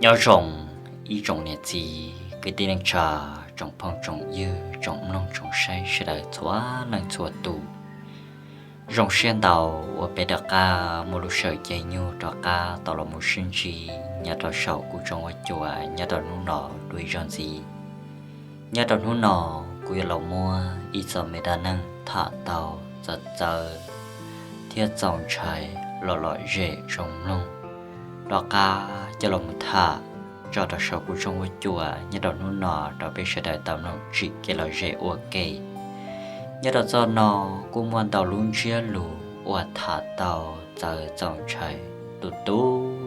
Nyob zoo ib tsoom niam txiv kwv tij neej tsa, tsoom phooj tsoom ywg, tsoom mloog tsoom saib sawv daws txhua leej txhua tus. Zoo siab ntau uas peb rov qab muaj lub sij hawm caij nyoog rov qab tau los mus sib ntsib nyob rau saum kuv tsoom huab cua nyob rau hnub no dua ib zaug ntxiv. Nyob rau hnub no kuv yuav los muab ib txoj me dab neeg tham tau txawv txawv thiab txaus ntshai los lom zem zoo mloog rov qab coj los mus tham tso rau saum kuv tsoom huab cua nyob rau hnub no rau peb sawv daws tau mloog tsim kev lom zem ua ke. Nyob rau txoj no kuj muaj ntau lub ntsiab lus uas tham tau txawv txaus ntshai tu tu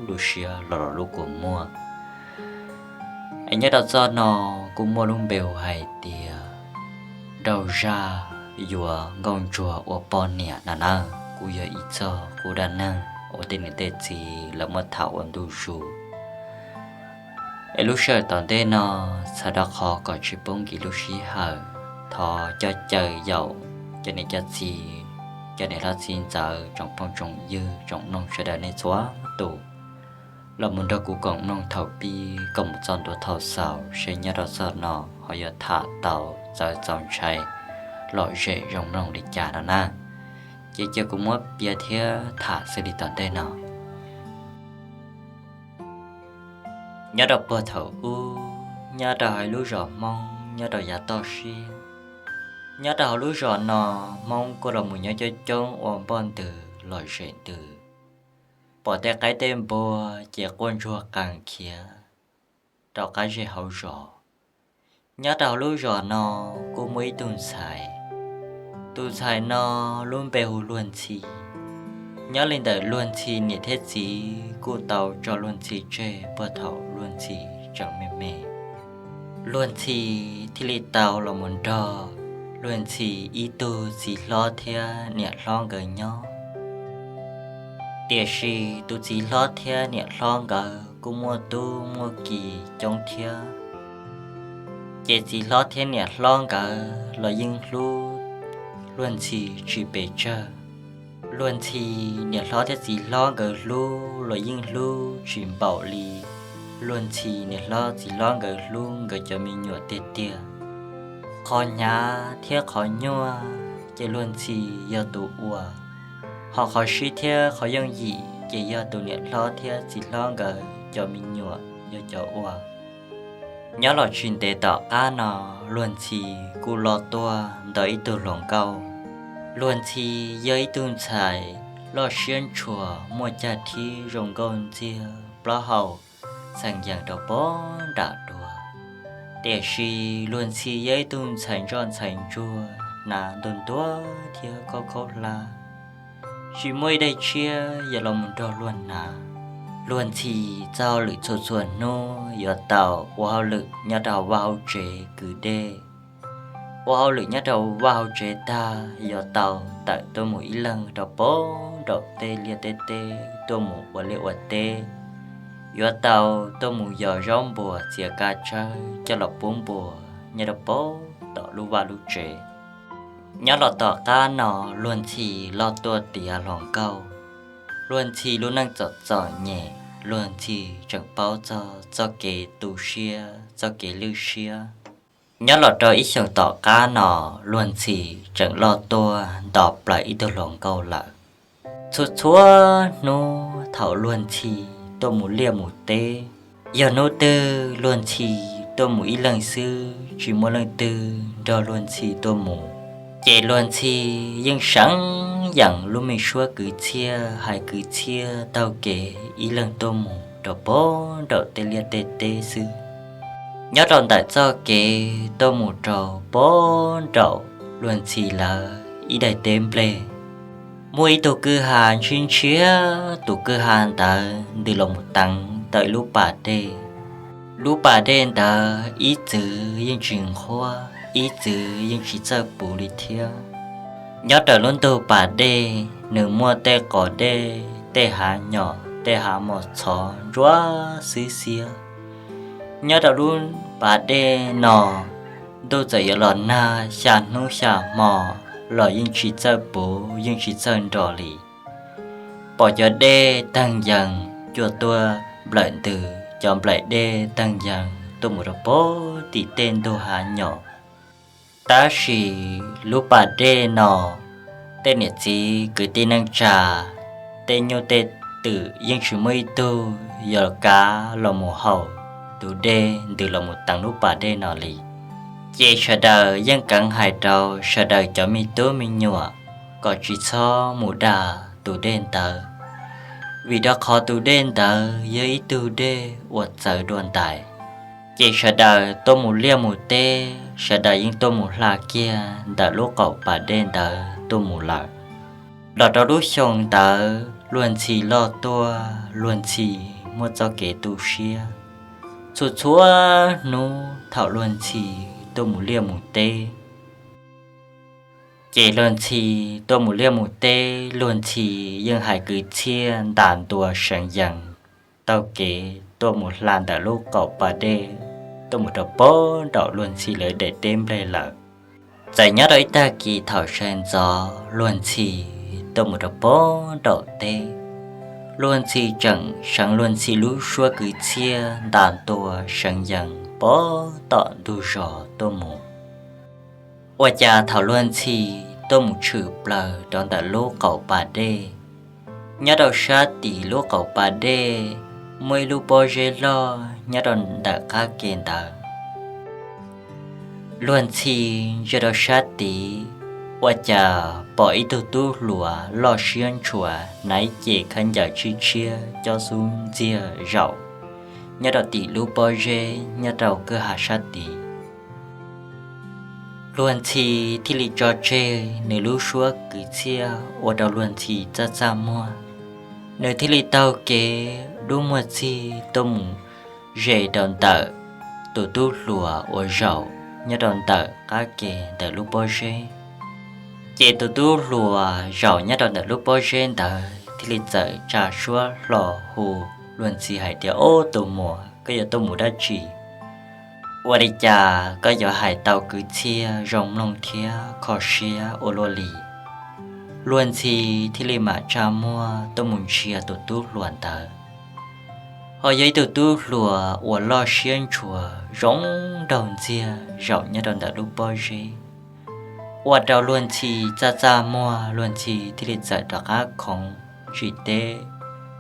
lub siab los lub kua muag. Es nyob rau txoj no kuj muaj lub npe hu hais tias Daug Zaj yuav Nkauj Ntsuag ua poj niam no na. Kuj yog ib txoj qub dab neeg uas tej niam tej txiv lawv muab tham ua ntu zus. Es lub sij hawm tom ntej no, txhawm rau qhov kom tsis poob nkim lub sij hawm, thov coj caw yaum cov niam cov txiv, cov niam hlob txiv ntxawm, tsoom phooj tsoom ywg, tsoom mloog sawv daws nej txhua tus los mus nrog kuv koom mloog thaum pib kom mus txog ntua thaum xaus seb nyob rau txoj no ho yuav tham tau txawv txaus ntshai lom zem zoo mloog li cas no na. Ces cia kuv muab piav thiab tham xws li tom ntej no. Nyob rau puag thaum ub, nyob rau hauv lub zos Hmoob nyob rau yav toj siab, nyob rau hauv lub zos no Hmoob kuj los mus nyob coob coob ua npoj ntws lom zem ntws, pom tej qaib tej npua ces quaj ntsuag qees khiav rau qab zej hauv zos. Nyob rau hauv lub zos no kuj muaj ib tug ntxhais, tus ntxhais no lub npe hu Luag Ntxhi. Nyob li ntawm Luag Ntxhi niam thiab txiv kuj tau tso Luag Ntxhi tseg puag thaum Luag Ntxhi tseem me me. Luag Ntxhi thiaj li tau los mus nrog Luag Ntxhi ib tug txiv hlob thiab niam hlob nkawd nyob. Tiam sis tus txiv hlob thiab niam hlob nkawd kuj muaj tub muaj ki coob thiab, ces txiv hlob thiab niam hlob nkawd los yeej hlub Luag Ntxhi tsis pes tsawg. Luag Ntxhi niam hlob thiab txiv hlob nkawd hlub los yeej hlub tsis npaum li Luag Ntxhi niam hlob txiv hlob nkawd hlub nkawd cov me nyuam tiag tiag. Qhov hnyav thiab qhov nyuaj ces Luag Ntxhi yog tus ua, ho qhov sib thiab qhov yooj yim ces yog tus niam hlob thiab txiv hlob nkawd cov me nyuam yog cov ua. Nyob los tsis ntev tom qab no, Luag Ntxhi kuj loj tuaj ntawm ib tug hluas nkauj. Luag Ntxhi yog ib tug ntxhais loj siab ntshua, muaj cag thib zoo nkauj ntxiag, plaub hau txheem yees rau pem nram dua. Tiam sis Luag Ntxhi yog ib tug ntxhais ntsoj ntxhais ntsuag, hnav ntuag ntuag thiab khaub khaub hlab, tsis muaj ib daim tshiab yuav los mus nrog luag hnav. Luag Ntxhi txoj hauj lwm txhua txhua hnub yuav tau ua hauj lwm nyob rau hauv vaj hauv tsev kwv dej, ua hauj lwm nyob rau vaj hauv tsev tag yuav tau tawm tuaj mus ib leeg rau pem nraum tej liaj tej teb tuaj mus ua liaj ua teb, yuav tau tuaj mus yos zaub npuas txiav kab tsawb coj los pub npua nyob rau pem tom lub vaj lub tsev. Nyob los tom qab no, Luag Ntxhi loj tuaj tiav hluas nkauj. Luag Ntxhi lub neej txom txom nyem, Luag Ntxhi tseem paub txog txoj kev tu siab txoj kev lwj siab. Nyob los rau ib xyoos tom qab no, Luag Ntxhi tseem loj tuaj nto plaws ib tug hluas nkauj lawm. Txhua txhua hnub thaum Luag Ntxhi tuaj mus liaj mus teb, yog hnub twg Luag Ntxhi tuaj mus ib leeg xwb tsis muaj leej twg nrog Luag Ntxhi tuaj mus, ces Luag Ntxhi yeej seev yeem lub me suab kwv txhiaj hais kwv txhiaj taug kev ib leeg tuaj mus rau pem nraum tej liaj tej teb xwb. Nyob rau ntawm txoj kev tuaj mus rau pem nraum Luag Ntxhi lawv ib daim teb nplej, muaj ib tug kwj ha ntshiab ntshiab, tus kwj ha ntawd ntws los mus teev tau ib lub pas dej. Lub pas dej ntawd ib txwm yeej tsis nqhuab, ib txwm yeej tsis txawj puv li thiab. Nyob raws lub ntug pas dej nws muaj tej qos dej, tej hav nyom, tej hav mos txhov ntsuab xwb xiab. Nyob rau lub pas dej no, ntuj txawm yuav los nag xya hnub xya hmo los yeej tsis txawj puv yeej tsis txawj nros li. Pom cov dej tawg yees cua tuaj nplawm ntws, cov nplaim dej teeg yees tuaj mus rau pem tim tej ntug hav nyom. Tab sis lub pas dej no, tej niam txiv kwv tij neej tsa, tej nyuj tej twm yeej tsis muaj ib tug yuav kav los mus haus tus dej ntws los mus teev lub pas dej no li. Ces sawv daws yeej keev hais rau sawv daws cov me tub me nyuam kom tsis txhob mus dag tus dej ntawd, vim rau qhov tus dej ntawd yog ib tug dej uas txawv dua ntais. Ces sawv daws tuaj mus liaj mus teb, sawv daws yeej tuaj mus hla kiag ntawm lub qaum pas dej ntawd tuaj mus lawm. Los rau lub xyoo ntawd Luag Ntxhi loj tuaj, Luag Ntxhi muaj txoj kev tu siab. Txhua txhua hnub thaum Luag Ntxhi tuaj mus liaj mus teb, ces Luag Ntxhi tuaj mus liaj mus teb, Luag Ntxhi yeej hais kwv txhiaj ntas ntua seev yees taug kev tuaj mus hla ntawm lub qaum pas dej tuaj mus rau pem nraum Luag Ntxhi lawv daim teb nplej lawm. Txawm nyob rau ib tag kis thaum sawv ntxov Luag Ntxhi tuaj mus rau pem nraum teb, Luag Ntxhi tseem seev Luag Ntxhi lub suab kwv txhiaj ntas ntua seev yees pem tom ntug zos tuaj mus. Ua cas thaum Luag Ntxhi tuaj mus tshwm plaws rau ntawm lub qaum pas dej, nyob rau sab tim lub qaum pas dej muaj ib lub pob zeb loj nyob rau ntawm qab ke ntawd. Luag Ntxhi ntsia rau sab tid, ua cas pom ib tug tub hluas loj siab ntshua, hnav ib ce khaub ncaws tshiab tshiab cob xub ntxiag zaum nyob rau tim lub pob zeb nyob rau kwj ha sab tid. Luag Ntxhi thiaj li tso tseg nws lub suab kwv txhiaj ua rau Luag Ntxhi txaj txaj muag. Nws thiaj li taug kev dub muag txig tuaj mus ze rau ntawm tus tub hluas uas zaum nyob rau ntawm qab ke ntawm lub pob zeb. Ces tus tub hluas zaum nyob rau ntawm lub pob zeb ntawd thiaj li txawm tsa suab hlo hu Luag Ntxhi hais tias, Ob, tus muam, koj yuav tuaj mus dab tsi? Ua li cas koj yuav hais tau kwv txhiaj zoo mloog thiab kho siab ua luaj li? Luag Ntxhi thiaj li mam tsa muag tuaj mus ntsia tus tub hluas ntawd. Ho yog ib tug tub hluas uas loj siab ntshua zoo nraug ntxiag zaum nyob rau ntawm lub pob zeb, ua rau Luag Ntxhi txaj txaj muag, Luag Ntxhi thiaj li txawm rov qab khoov tsis teb,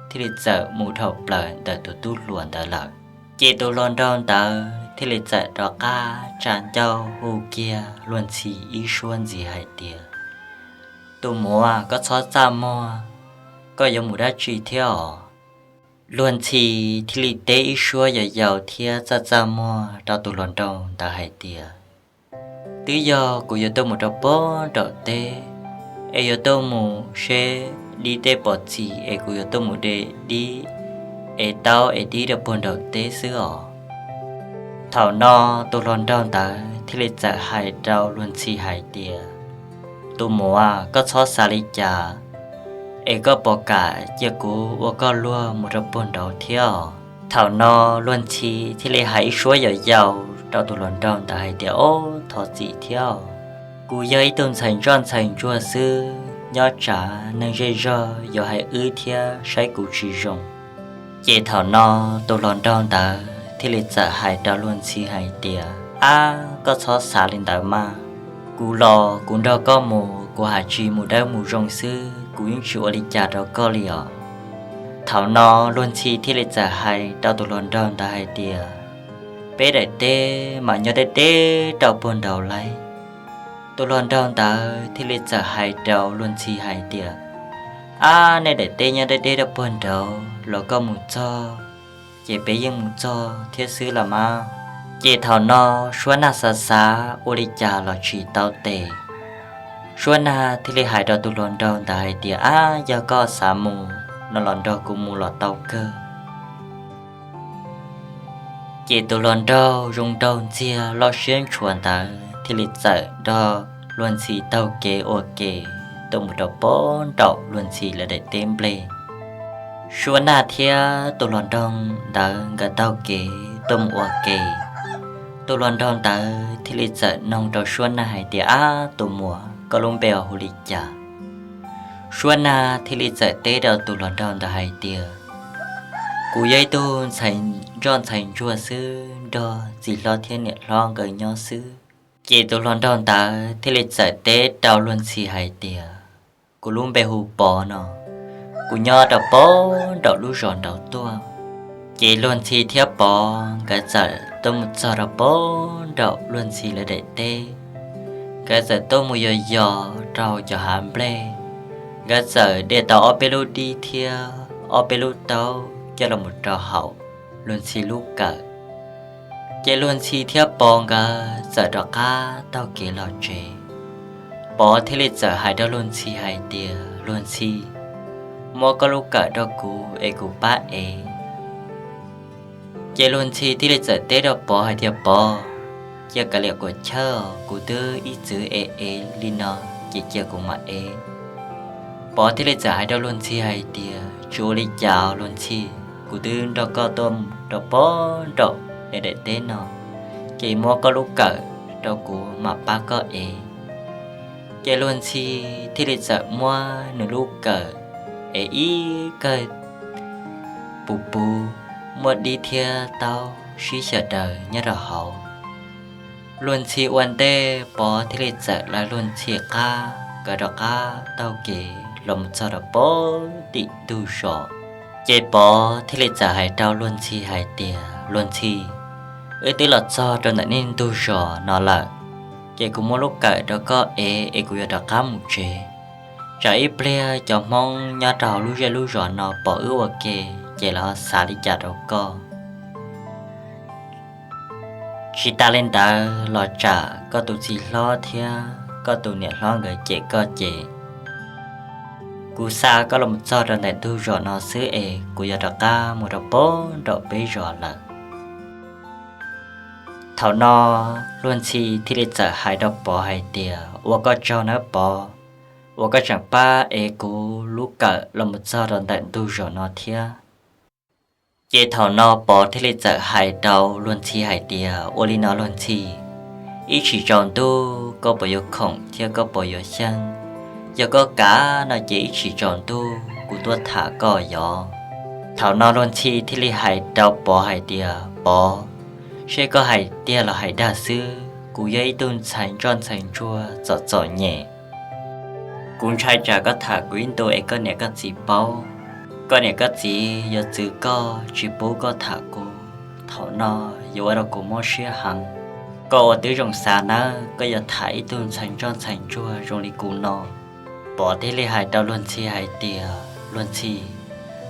thiaj li txawm mus dhau plaws ntawm tus tub hluas ntawd lawm. Ces tus hluas nraug ntawd thiaj li txawm rov qab tsa ncauj hu kiag Luag Ntxhi ib suab ntxiv hais tias, Tus muam, koj txhob txaj muag, koj yuav mus dab tsi thiab os? Luag Ntxhi thiaj li teb ib suab yau yau thiab txaj txaj muag rau tus hluas nraug ntawd hais tias, Twb yog kuv yuav tuaj mus rau pem nraum teb, es yuav tuaj mus seb dib tej pom txim es kuv yuav tuaj mus de dib, es taub es dib rau puag nraum teb xwb os. Thaum no tus hluas nraug ntawd thiaj li txawm hais rau Luag Ntxhi hais tias, Tus muam, koj txhob xav li cas, es koj puas kam cia kuv ua koj luag mus rau puag nraud thiab os? Thaum no Luag Ntxhi thiaj li hais ib suab yau yau rau tus hluas nraug ntawd hais tias, Ob, thov txim thiab, kuv yog ib tug ntxhais ntsoj ntxhais ntsuag xwb, nyob tsav neeg zej zog yuav hais wb thiab saib kuv tsis zoo. Ces thaum no tus hluas nraug ntawd thiaj li txawm hais rau Luag Ntxhi hais tias, Ab, koj txhob xav li ntawd mas, kuv los kuv nrog koj mus, kuv hais tsis mus dawb mus zoo xwb, kuv yeej tsis ua li cas rau koj li os. Thaum no Luag Ntxhi thiaj li txawm hais rau tus hluas nraug ntawd hais tias, Peb daim teb mas nyob deb deb rau puag nraud lauj. Tus hluas nraug ntawd thiaj li txawm hais rau Luag Ntxhi hais tias, Ab, nej daim teb nyob deb deb rau puag nraud los koj mus txog, ces peb yeej mus txog thiab xwb los mas. Ces thaum no Suab Nag xav xav ua li cas los tsis tau tes, Suab Nag thiaj li hais rau tus hluas nraug ntawd hais tias, Ab, yog koj xav mus no los nrog kuv mus los tau kawg. Ces tus hluas nraug zoo nraug ntxiag loj siab ntshua ntawd thiaj li txawm nrog Luag Ntxhi taug kev ua ke tuaj mus rau pem nraum Luag Ntxhi lawv daim teb nplej. Suab Nag thiab tus hluas nraug ntawd nkawd taug kev tuaj mus ua ke. Tus hluas nraug ntawd thiaj li txawm noog rau Suab Nag hais tias, Ab, tus muam, koj lub npe hu li cas? Suab Nag thiaj li txawm teb rau tus hluas nraug ntawd hais tias, Kuv yog ib tug ntxhais ntsoj ntxhais ntsuag xwb, nrog txiv hlob thiab niam hlob nkawd nyob xwb. Ces tus hluas nraug ntawd thiaj li txawm teb rau Luag Ntxhi hais tias, kuv lub npe hu Pov no, kuv nyob rau pem nraum lub zos nraud tuaj. Ces Luag Ntxhi thiab Pov nkawd txawm tuaj mus txog rau pem nraum Luag Ntxhi lawv daim teb. Nkawd txawm tuaj mus yos yos rau cov hav nplej. Nkawd txawm de tau ob peb lub dib thiab ob peb lub taub coj los rau hauv Luag Ntxhi lub kawm. Ces Luag Ntxhi thiab Pov nkawd txawm rov qab taug kev los tsev. Pov thiaj li txawm hais rau Luag Ntxhi hais tias, Luag Ntxhi, muab koj lub kawm rau kuv es kuv pab ev. Ces Luag Ntxhi thiaj li txawm teb rau Pov hais tias, Pov, cia kav liam kuam chawj, kuv twb ib txwv ev ev li no, ces cia kuv mam ev. Pov thiaj li txawm hais rau Luag Ntxhi hais tias, tsis ua li cas Luag Ntxhi, kuv twb nrog koj tuaj rau pem nraum es daim teb no, ces muab koj lub kawm rau kuv mam pab koj ev. Ces Luag Ntxhi thiaj li txawm muab nws lub kawm ev ib kawm puv puv, muaj dib thiab taub sib xyaw daws nyob rau hauv. Luag Ntxhi ua ntej, Pov thiaj li txawm lawv Luag Ntxhi qab, nkawd rov qab taug kev los mus txog rau pem tim ntug zos. Ces Pov thiaj li txawm hais rau Luag Ntxhi hais tias, Luag Ntxhi, wb twb los txog rau ntawm nej ntug zos no lawm, ces kuv muab lub kawm rau koj ev es kuv yuav rov qab mus tsev. Tsam ib pliag cov Hmoob nyob rau hauv lub zej lub zos no pom wb ua ke, ces lawv ho xav li cas rau koj. Tsis tas li ntawd los tsam koj tus txiv hlob thiab koj tus niam hlob nkawd cem koj ces kuv xa koj los mus txog rau ntawm ntug zos no xwb es kuv yuav rov qab mus rau pem nraum peb zos lawm. Thaum no Luag Ntxhi thiaj li txawm hais rau Pov hais tias, ua koj tsaug nawb Pov, uas koj tseem pab ev kuv lub kawm los mus txog rau ntawm ntug zos no thiab. Ces thaum no Pov thiaj li txawm hais rau Luag Ntxhi hais tias, ua li no Luag Ntxhi, ib tsam tsaus ntuj koj puas yuav khoom thiab koj puas yuav xyeej? Yog koj kam no ces ib tsam tsaus ntuj kuv tuaj tham koj yom. Thaum no Luag Ntxhi thiaj li hais rau Pov hais tias, Pov, seb koj hais tiag los hais dag xwb, kuv yog ib tug ntxhais ntsoj ntxhais ntsuag txom txom nyem. Kuv ntshai tsam koj tham kuv ib ntu es koj niam koj txiv paub, koj niam koj txiv yuav txwv koj tsis pub koj tham kuv. Thaum no yuav ua rau kuv mob siab heev. Koj ua tib zoo xav nawb, koj yuav tham ib tug ntxhais ntsoj ntxhais ntsuag zoo li kuv no. Pov thiaj li hais rau Luag Ntxhi hais tias, Luag Ntxhi,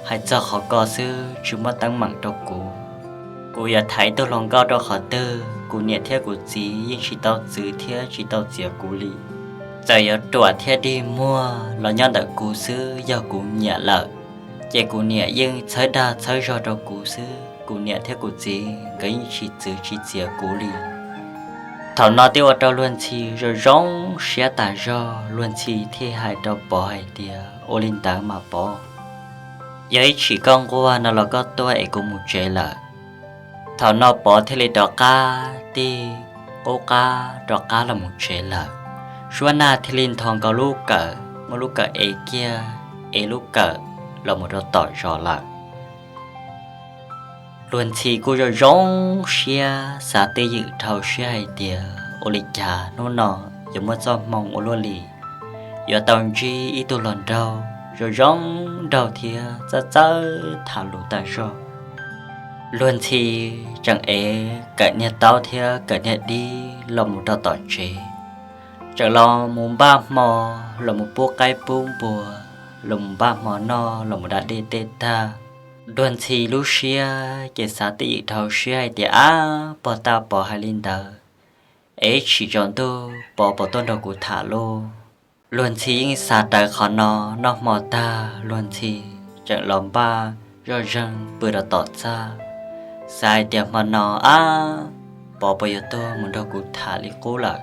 hais txog qhov ko xwb tsis muaj teeb meem rau kuv. Kuv yuav tham ib tug hluas nkauj rau qhov twg, kuv niam thiab kuv txiv yeej tsis tau txwv thiab tsis tau txiav kuv li. Txawm yuav ruam thiab dig muag los nyob ntawm kuv xwb, yog kuv nyiam lawm, ces kuv niam yeej txhawb dag txhawb zog rau kuv xwb. Kuv niam thiab kuv txiv nkawd yeej tsis txwv tsis txiav kuv li. Thaum no thiaj ua rau Luag Ntxhi zoo zoo siab tas zog, Luag Ntxhi thiaj hais rau Pov hais tias, ua li ntawd mas Pov, yog ib tsam koj nquag no los koj tuaj es kuv mus tsev lawm. Thaum no Pov thiaj li rov qab tig qub qab rov qab los mus tsev lawm. Suab Nag thiaj li nthos nkaus lub kawm, muab lub kawm ev kiag, ev lub kawm los mus rau tom zos lawm. Luag Ntxhi kuj zoo zoo siab xav twj ywm dhau siab hais tias ua li cas hnub no yuav muaj txoj hmoo ua luaj li, yuav tau ntsib ib tug hluas nraug zoo zoo nraug thiab txawj txawj tham lus tas zog. Luag Ntxhi tseem ev kawm niag taub thiab kawm niag dib los mus rau tom tsev, tseem los mus npaj hmo, los mus pub qaib pub npua, los mus npaj hmo noj, los mus da dej tej tag. Luag Ntxhi lub siab ces xav twj ywm dhau siab hais tias, ab, puag ta Pov hais li ntawd, es ib tsam tsaus ntuj Pov puas tuaj nrog kuv tham lauj? Luag Ntxhi yeej xav rawv qhov no, noj hmo tag Luag Ntxhi tseem los npaj zoj zeeg pw rau tom txaj, xav hais tias hmo no ab, Pov puas yuav tuaj mus nrog kuv tham li qub lawm.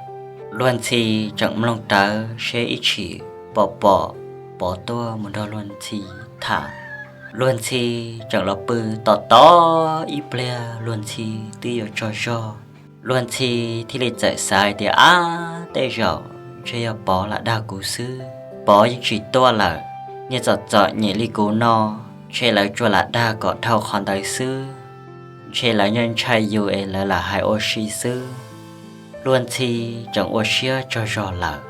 Luag Ntxhi tseem mloog rawv seb ib tsam Pov pom Pov tuaj mus nrog Luag Ntxhi tham. Luag Ntxhi tseem los pw tos tos ib pliag Luag Ntxhi twb yuav tsaug zog. Luag Ntxhi thiaj li txawm xav hais tias, ab, tej zaum ntshe yog Pov lam dag kuv xwb, Pov yeej tsis tuaj lawm. Niag txom txom nyem li kuv no, Ntshe lawv tsuas lam dag kom dhau qhov ntawd xwb. Ntshe lawv ntshai yus es lawv lam hais ua si xwb. Luag Ntxhi tseem ua siab tsaug zog lawm.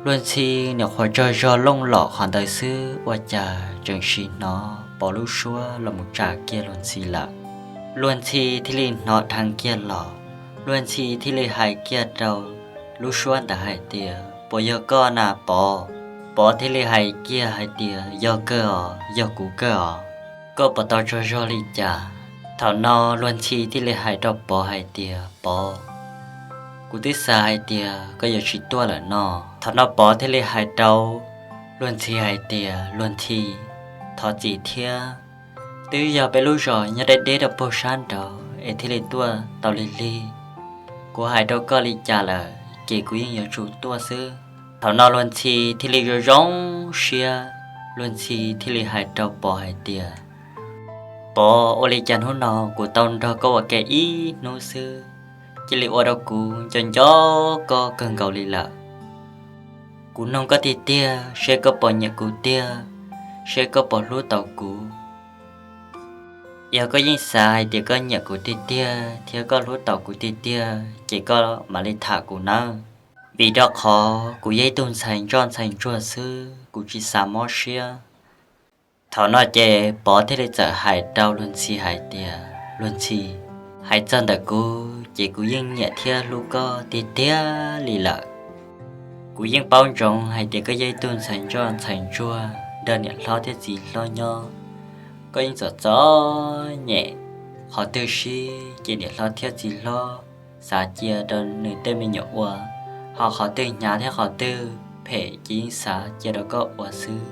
Luag Ntxhi nyuam qhuav tsaug zog looj lom qhov ntawd xwb ua cas tseem sim hnov Pov lub suab los mus tsa kiag Luag Ntxhi lawm. Luag Ntxhi thiaj li hnov dheev kiag los, Luag Ntxhi thiaj li hais kiag rau lub suab ntawd hais tias, Puas yog koj na Pov? Pov thiaj li hais kiag hais tias, Yog kawg os, yog kuv kawg os. Koj puas tau tsaug zog li cas? Thaum no Luag Ntxhi thiaj li hais rau Pov hais tias, Pov, kuv twb xav hais tias koj yuav tsis tuaj lawm no. Thaum no Pov thiaj li hais rau Luag Ntxhi hais tias, Luag Ntxhi, thov txim thiab. Twb yog peb lub zos nyob deb deb rau puag sab nraud es thiaj li tuaj tau lig lig. Kuv hais rau koj li cas lawm ces kuv yeej yuav tsum tuaj xwb. Thaum no Luag Ntxhi thiaj li zoo zoo siab, Luag Ntxhi thiaj li hais rau Pov hais tias, Pov, ua li cas hnub no kuv tau nrog koj ua ke ib hnub xwb, cia li ua rau kuv nco nco koj kawg nkaus li lawm. Kuv noog koj tiag tiag seb koj puas nyiam kuv tiag, seb koj puas hlub tau kuv. Yog koj yeej xav hais tias koj nyiam kuv tiag tiag thiab koj hlub tau kuv tiag tiag ces koj mam li tham kuv nawb. Vim rau qhov kuv yog ib tug ntxhais ntsoj ntxhais ntsuag xwb, kuv tsis xav mob siab. Thaum no ces Pov thiaj li txawm hais rau Luag Ntxhi hais tias, Luag Ntxhi, hais txog ntawm kuv ces kuv yeej nyiam thiab hlub koj tiag tiag li lawm. Kuv yeej paub ntsoov hais tias koj yog ib tug ntxhais ntsoj ntxhais ntsuag nrog niam hlob thiab txiv hlob nyob. Koj yeej txom txom nyem, qhov twg sib ces niam hlob thiab txiv hlob xav cia rau nws tej me nyuam ua, ho qhov twg hnyav thiab qhov twg phem ces yeej xav cia rau koj ua xwb.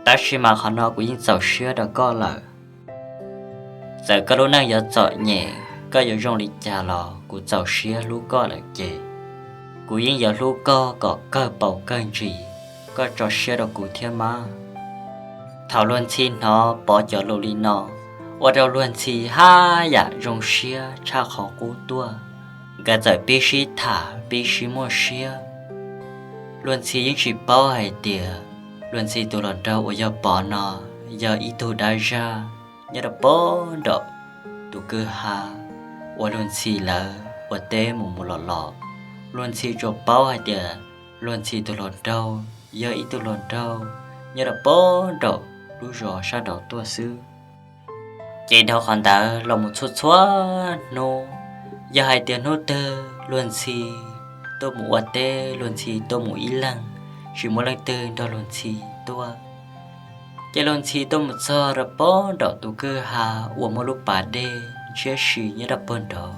Tab sis mas qhov no kuv yeej txaus siab rau koj lawm. Txawm koj lub neej yuav txom nyem, koj yuav zoo li cas los kuv txaus siab hlub koj lawm ces kuv yeej yuav hlub koj kom kawg paus kawg ntsis, koj tso siab rau kuv thiab mas. Thaum Luag Ntxhi hnov Pov cov lus li no, ua rau Luag Ntxhi haj yam zoo siab tshaj qhov qub tuaj. Nkawd txawm pib sib tham pib sib muaj siab. Luag Ntxhi yeej tsis paub hais tias Luag Ntxhi tus hluas nraug uas yog Pov no yog ib tug dab zaj nyob rau pem nraum tus kwj ha uas Luag Ntxhi lawv ua teb mus mus los los. Luag Ntxhi tsuas paub hais tias Luag Ntxhi tus hluas nraug yog ib tug hluas nraug nyob rau pem nraum lub zos sab nraud tuaj xwb. Ces dhau qhov ntawd los mus txhua txhua hnub, yog hais tias hnub twg Luag Ntxhi tuaj mus ua teb, Luag Ntxhi tuaj mus ib leeg, tsis muaj leej twg nrog Luag Ntxhi tuaj, ces Luag Ntxhi tuaj mus txog rau pem nraum tus kwj ha uas muaj lub pas dej ntshiab si nyob rau pem nraud,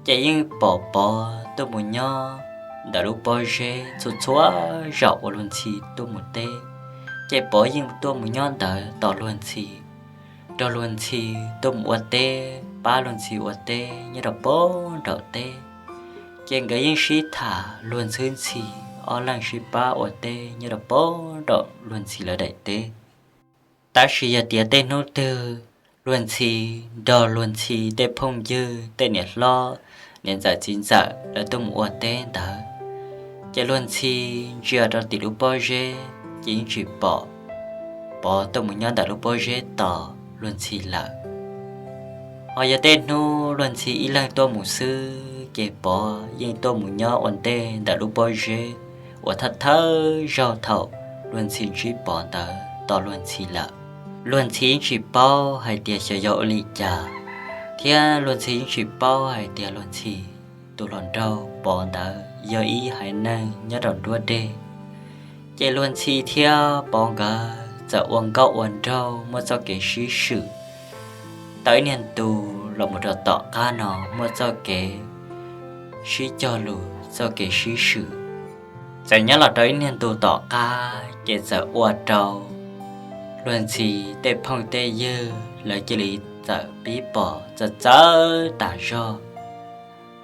ces yeej pom Pov tuaj mus nyob ntawm lub pob zeb txhua txhua zaus uas Luag Ntxhi tuaj mus teb, ces Pov yeej tuaj mus nyob ntawd tos Luag Ntxhi, nrog Luag Ntxhi tuaj mus ua teb, pab Luag Ntxhi ua teb nyob rau pem nraum teb. Ces nkawd yeej sib tham Luag Ntxhi, Ntxhi ob leeg sib pab ua teb nyob rau pem nraum Luag Ntxhi lawv daim teb. Tab sis yog tias tej hnub twg Luag Ntxhi nrog Luag Ntxhi tej phooj ywg, tej niam hlob, niam ntxawm txiv ntxawm lawv tuaj mus ua teb ntawd, ces Luag Ntxhi ntsia rau tim lub pob zeb ces yeej tsis pom Pov tuaj mus nyob ntawm lub pob zeb tos Luag Ntxhi lawm. Ho yog tej hnub Luag Ntxhi ib leeg tuaj mus xwb ces Pov yeej tuaj mus nyob ua ntej ntawm lub pob zeb uas thawj thawj zaug thaum Luag Ntxhi ntsib Pov ntawd tos Luag Ntxhi lawm. Luag Ntxhi yeej tsis paub hais tias xyov yog ua li cas, thiab Luag Ntxhi yeej tsis paub hais tias Luag Ntxhi tus hluas nraug Pov ntawd yog ib haiv neeg nyob rau nruab dej. Ces Luag Ntxhi thiab Pov nkawd txawm ua nkauj ua nraug muaj txoj kev sib swm tau ib niag ntu los mus rau tom qab no muaj txoj kev sib cog lus txoj kev sib swm. Txawm nyob los rau ib niag ntu tom qab ces txawm ua rau Luag Ntxhi tej phooj tej ywg lawv cia li txawm pib pom txawv txawv tas zog.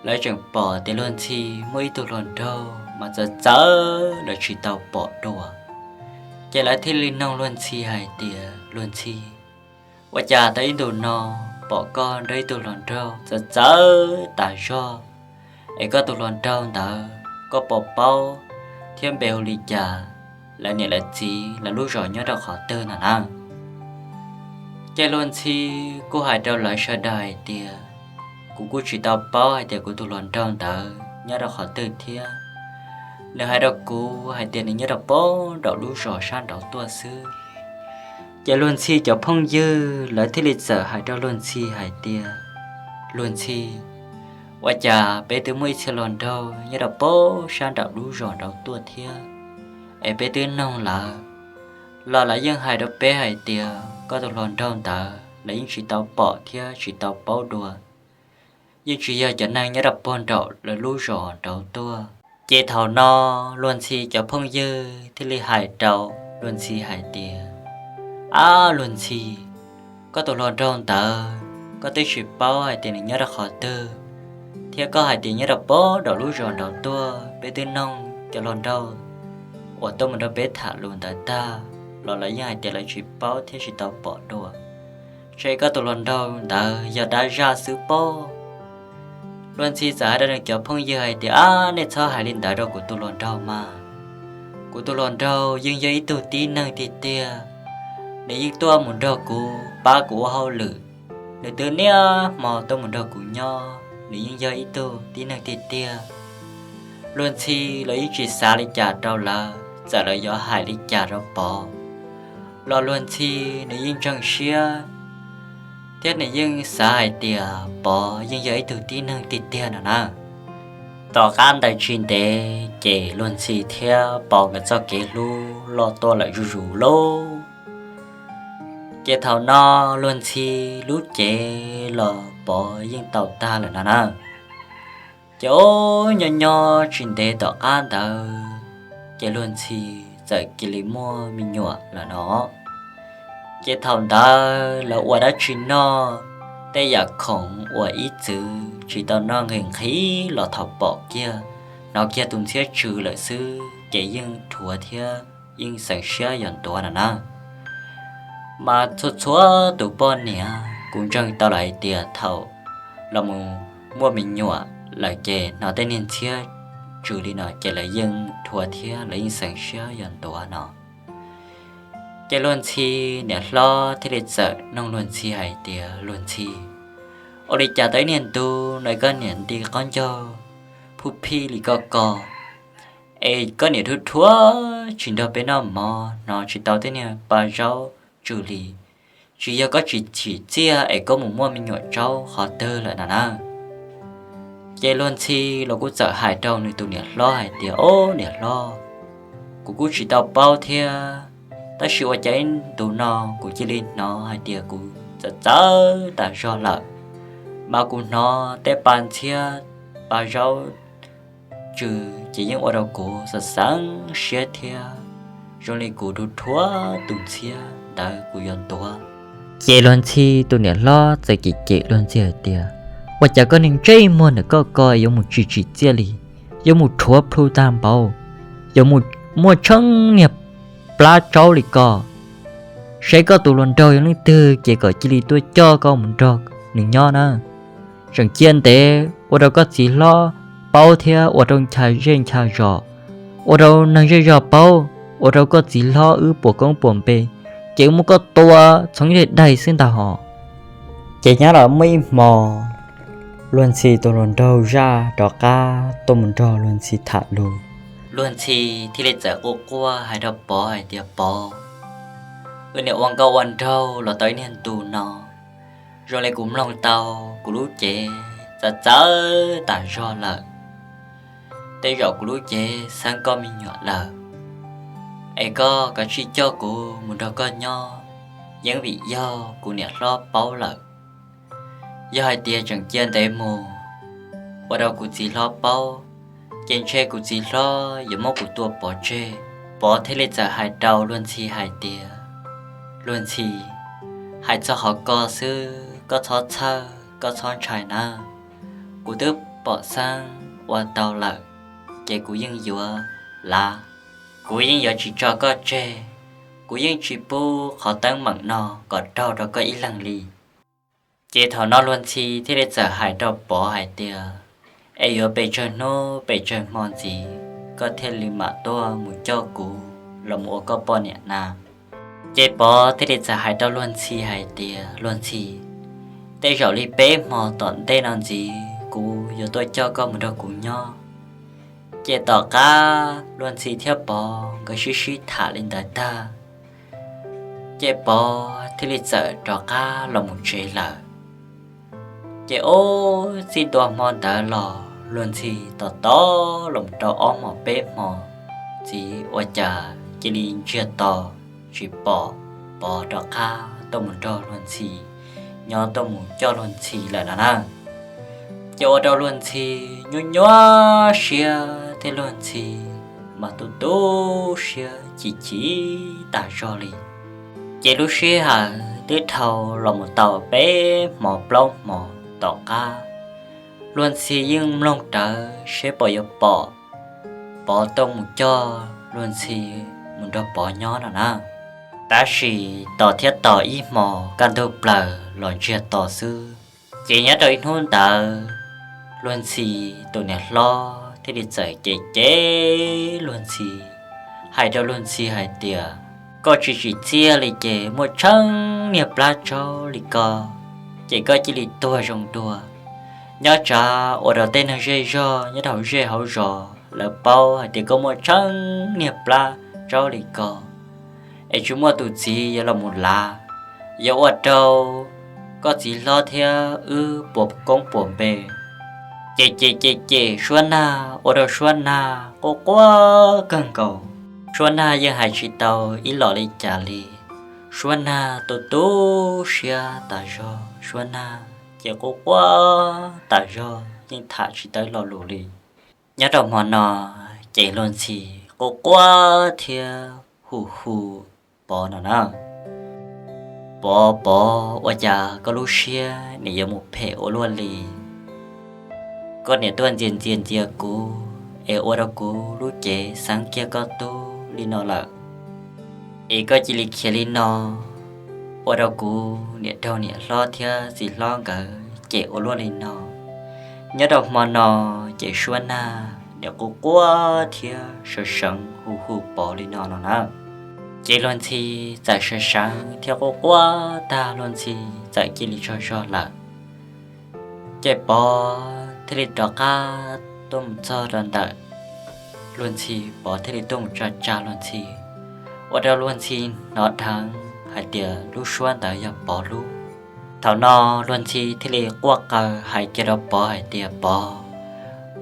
Lawv tseem pom tias Luag Ntxhi muaj ib tug hluas nraug mas txawv txawv lawv tsis tau pom dua. Ces lawv thiaj li noog Luag Ntxhi hais tias, Luag Ntxhi, ua cas tau ib ntus no pom koj nrog ib tug hluas nraug txawv txawv tas zog, es koj tus hluas nraug ntawd koj puas paub thiab npe hu li cas, lawv niam lawv txiv lawv lub zos nyob rau qhov twg ntawm na? Ces Luag Ntxhi kuj hais rau lawv sawv daws hais tias, kuv kuj tsis tau paub hais tias kuv tus hluas nraug ntawd nyob rau qhov twg thiab. Nws hais rau kuv hais tias nws nyob rau pem nraum lub zos sab nraud tuaj xwb. Ces Luag Ntxhi cov phooj ywg lawv thiaj li txawm hais rau Luag Ntxhi hais tias, Luag Ntxhi, ua cas peb twb muaj ib txhia hluas nraug nyob rau pem sab nraum lub zos nraud tuaj thiab, es peb twb noog lawv los lawv yeej hais rau peb hais tias koj tus hluas nraug ntawd lawv yeej tsis tau pom thiab tsis tau paub dua, yeej tsis yog cov neeg nyob rau pem nraum lawv lub zos nraud tuaj. Ces thaum no Luag Ntxhi cov phooj ywg thiaj li hais rau Luag Ntxhi hais tias, ab Luag Ntxhi, koj tus hluas nraug ntawd koj twb tsis paub hais tias nws nyob rau qhov twg, thiab koj hais tias nyob rau pem nraum lub zos nraud tuaj, peb twb noog cov hluas nraug uas tuaj mus nrog peb tham lus ntawd tag los lawv yeej hais tias lawv tsis paub thiab tsis tau pom dua. Ntshe koj tus hluas nraug ntawd yog dab zaj xwb pob. Luag Ntxhi txawm hais rau nws cov phooj ywg hais tias, ab nej txhob hais li ntawd rau kuv tus hluas nraug mas, kuv tus hluas nraug yeej yog ib tug tib neeg tiag tiag. Nws yeej tuaj mus nrog kuv pab kuv ua hauj lwm, nws twb niaj hmo tuaj mus nrog kuv nyob, nws yeej yog ib tug tib neeg tiag tiag. Luag Ntxhi los yeej tsis xav li cas rau lawv, txawm lawv yuav hais li cas rau Pov los Luag Ntxhi nws yeej ntseeg siab thiab nws yeej xav hais tias Pov yeej yog ib tug tib neeg tiag tiag no na. Tom qab ntawd tsis ntev ces Luag Ntxhi thiab Pov nkawd txoj kev hlub loj tuaj lawm zuj zus lauj. Ces thaum no Luag Ntxhi lub cev los Pov yeej tau tag lawm no na. Ces ub nyob nyob tsis ntev tom qab ntawd ces Luag Ntxhi txawm cia li muaj me nyuam lawm no. Ces thaum ntawd lawv ua dab tsi noj, tej yam khoom uas ib txwm tsis tau noj nqhis nqhis los thaum pom kiag, hnov kiag tus ntxhiab tsw lawm xwb ces yeej dhuav thiab yeej xeev siab yos ntuav no na. Mas txhua txhua tus poj niam kuv ntseeg tau lawm hais tias thaum los mus muaj me nyuam lawm ces hnov tej niag ntxhiab tsw li no ces lawv yeej dhuav thiab lawv yeej xeev siab yos ntuav no. Ces Luag Ntxhi niam hlob thiaj li txawm nug Luag Ntxhi hais tias, Luag Ntxhi, ua li cas tau ib niag ntu no koj niam nti qaub ncaug phuj phij li koj ko, es koj niam dhuav dhuav tsis nrog peb noj mov, hnov tsis tau tej niag pa zaub tsw li, tsis yog koj tsis tsim txiaj es koj mus muaj me nyuam tsaub qhov twg lawm na na? Ces Luag Ntxhi los kuj txawm hais rau nws tus niam hlob hais tias, ob niam hlob, kuv kuj tsis tau paub thiab, tab sis ua cas ib ntus no kuv cia li hnov hais tias kuv txawv txawv tas zog lawm, mas kuv hnov tej pa ntxhiab pa zaub tsw ces yeej ua rau kuv xav xeev siab thiab zoo li kuv dhuav dhuav tus ntxhiab ntawd kuv yuav ntuav. Ces Luag Ntxhi tus niam hlob txawm cem cem Luag Ntxhi hais tias, ua cas koj neeg ntsej muag ntawm koj ko yuav mus tsis tsim txiaj li, yuav mus rhuav plhu tag npaum, yuav mus muaj tsheej niag plab tsaub li ko, saib koj tus hluas nraug yog leej twg ces kom cia li tuaj coj koj mus nrog nws nyob na. Tseem cia ntev ua rau koj txiv hlob paub thiab ua rau ncha zej ncha zos, ua rau neeg zej zos paub, ua rau koj txiv hlob wb puas koob puas npe, ces wb muab koj tua txhoov ib daig xwb ntag hos. Ces nyob los muaj ib hmo, Luag Ntxhi tus hluas nraug zaj rov qab tuaj mus nrog Luag Ntxhi tham lus. Luag Ntxhi thiaj li txawm quaj quaj hais rau Pov hais tias, Pov, wb niam ua nkauj ua nraug los tau ib niag ntu no, zoo li kuv mloog tau kuv lub cev txawv txawv tas zog lawm. Tej zaum kuv lub cev xeeb koj me nyuam lawm, es koj kav tsij coj kuv mus nrog koj nyob, yeej vim yog kuv niam hlob paub lawm. Yog hais tias tseem cia ntev mus ua rau kuv txiv hlob paub, ces ntshe kuv txiv hlob yuav muab kuv tua pov tseg. Pov thiaj li txawm hais rau Luag Ntxhi hais tias, Luag Ntxhi, hais txog qhov ko xwb koj txhob txhawj koj txhob ntshai nawb. Kuv twb pom xeeb ua tau lawm, ces kuv yeej yuav lav, kuv yeej yuav tsis tso koj tseg, kuv yeej tsis pub qhov teeb meem no kom raug rau koj ib leeg li. Ces thaum no Luag Ntxhi thiaj li txawm hais rau Pov hais tias, es yuav pes tsawg hnub pes tsawg hmo ntxiv koj thiaj li mam tuaj mus coj kuv los mus ua koj poj niam na? Ces Pov thiaj li txawm hais rau Luag Ntxhi hais tias, Luag Ntxhi, tej zaum li peb hmo tom ntej no ntxiv kuv yuav tuaj coj koj mus nrog kuv nyob. Ces tom qab Luag Ntxhi thiab Pov nkawd sib sib tham li ntawd tag, ces Pov thiaj li txawm rov qab los mus tsev lawm. Ces ub, txij ntua hmo ntawd los Luag Ntxhi tos tos los mus rau ob hmos peb hmo ntxiv ua cas cia li ntsiag to tsis pom Pov rov qab tuaj mus nrog Luag Ntxhi nyob, tuaj mus coj Luag Ntxhi lawm no na. Ces ua rau Luag Ntxhi nyuaj nyuaj siab thiab Luag Ntxhi mas tu tu siab chim chim tas zog li. Ces lub sij hawm twb dhau los mus tau peb hmo plaub hmo tom qab, Luag Ntxhi yeej mloog rawv seb puas yuav pom Pov tuaj mus coj Luag Ntxhi mus nrog Pov nyob no na. Tab sis tos thiab tos ib hmos kaj ntug plaws los ntsiag to xwb. Ces nyob rau ib hnub ntawd, Luag Ntxhi tus niam hlob thiaj li txawm cem cem Luag Ntxhi, hais rau Luag Ntxhi hais tias, Koj tsis tsim txiaj li ces muaj tsheej niag plab tsaub li ko, ces koj cia li tuag zoo dua. Nyob tsam ua rau tej neeg zej zog nyob rau hauv zej hauv zos lawv paub hais tias koj muaj tsheej niag plab tsaub li ko, es tsis muaj tus txiv yuav los mus lav, yuav ua rau koj txiv hlob thiab wb puas koob puas npe. Ces cem cem cem Suab Nag ua rau Suab Nag quaj quaj kawg nkaus. Suab Nag yeej hais tsis tau ib los li cas li. Suab Nag tu tu siab tas zog, Suab Nag ces quaj quaj tas zog yeej tham tsis tau ib lo lus li. Nyob rau hmo no ces Luag Ntxhi quaj quaj thiab hu hu Pov no na, Pov, Pov, ua cas koj lub siab nim yuav mus phem ua luaj li? Koj niam tuaj ntxias ntxias ntxias kuv es ua rau kuv lub cev xeeb kiag koj tub li no lawm, es koj cia li khiav li no, ua rau kuv niam raug niam hlob thiab txiv hlob nkawd cem ua luaj li no. Nyob rau hmo no ces Suab Nag nim quaj quaj thiab sawv seev hu hu Pov li no no na. Ces Luag Ntxhi txawm sawv seev thiab quaj quaj tag Luag Ntxhi txawm cia li tsaug zog lawm. Ces Pov thiaj li rov qab tuaj mus txog rau ntawm Luag Ntxhi, Pov thiaj li tuaj mus tsa tsa Luag Ntxhi, ua rau Luag Ntxhi hnov dheev hais tias lub suab ntawd yog Pov lub. Thaum no Luag Ntxhi thiaj li quaj qaws hais kiag rau Pov hais tias, Pov,